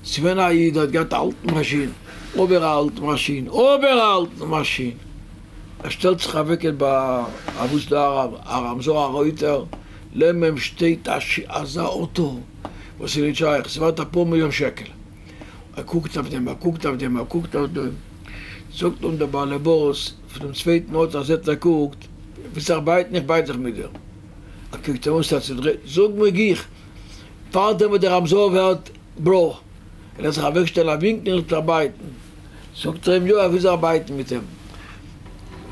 ס'געווען א איד האט געהאט א אלטן מאשין, אבער א אלטן מאשין, אבער א אלטן מאשין, ער שטעלט זיך אוועק ביי א וואס דא א רמזור א רויטער, לעבן אים שטייט אזא אוטא וואס איז נישט שייך, ס'ווערט אפאר מיליאן שקל, ער קוקט אויף דעם, ער קוקט אויף דעם, ער קוקט אויף דעם, זאגט אים דער באלעבאס פונעם צווייטן אוטא אז ער קוקט, ווילסט זיך בייטן איך בייט זיך מיט דיר, ער קוקט אים אן ס'האט צודרייט, זאג מיר גיך פארדעם וואס דער רמזור ווערט בלוי, און ער זיך אוועקשטעלן א ווינקל און זיך בייטן, זאגט ער אים יא ער וויל זיך בייטן מיט אים,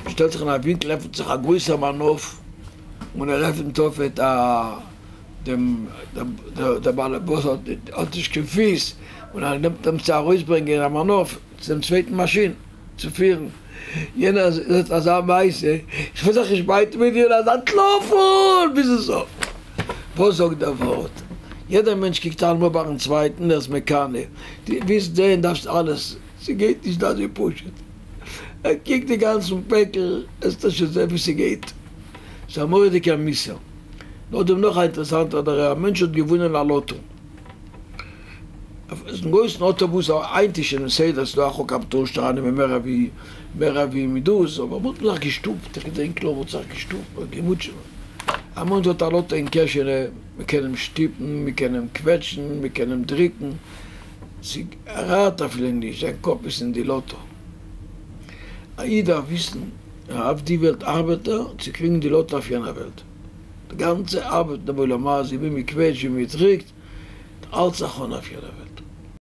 שטעלט זיך אין א ווינקל עפנט זיך א גרויסער מנוף און ער עפנט אויף את א דעם דער באלעבאס האט נישט קיין פיס און ער נעמט אים צו ארויסברענגען א מנוף צו דעם צווייטן מאשין צו פירן, יענער זעט אזא מעשה, איך וויל זיך נישט בייטן מיט דיר, אז אנטלאפן ביזן סוף. וואס זאגט דער ווארט? יעדער מענטש קוקט אלעמאל ביים צווייטן, ער איז מקנא, דו ווילסט זען דארפסט אלעס, ס'גייט נישט אזוי פשוט, ער קוקט די גאנצן פעקל, וועסטו שוין זען ווי ס'גייט, ס'איז א מורא'דיגער מוסר. נאכדעם נאך א אינטערעסאנטער דער א מענטש האט געוואונען א לאטא. אויפן גרויסן אוטובוס היינט איז שוין בסדר ס'איז דא א חוק אז מ'טאר נישט ארייננעמען מער ווי מער ווי מ'דאס אבער אמאל האט מען זיך געשטופט איך געדענק קלאר מ'האט זיך געשטופט מ'האט געמוטשעט א מענטש האט א לאטא אין קעשענע מ'קען אים שטופן מ'קען אים קוועטשן מ'קען אים דריקן ס'רארט אפילו נישט זיין קאפ איז אין די לאטא א איד דארף וויסן אויף די וועלט ארבעט ער צו קריגן די לאטא אויף יענע וועלט די גאנצע ארבעט אין דעם עולם הזה ווי מ'קוועטשט ווי מ'דריקט אלץ הכנה אויף יענע וועלט.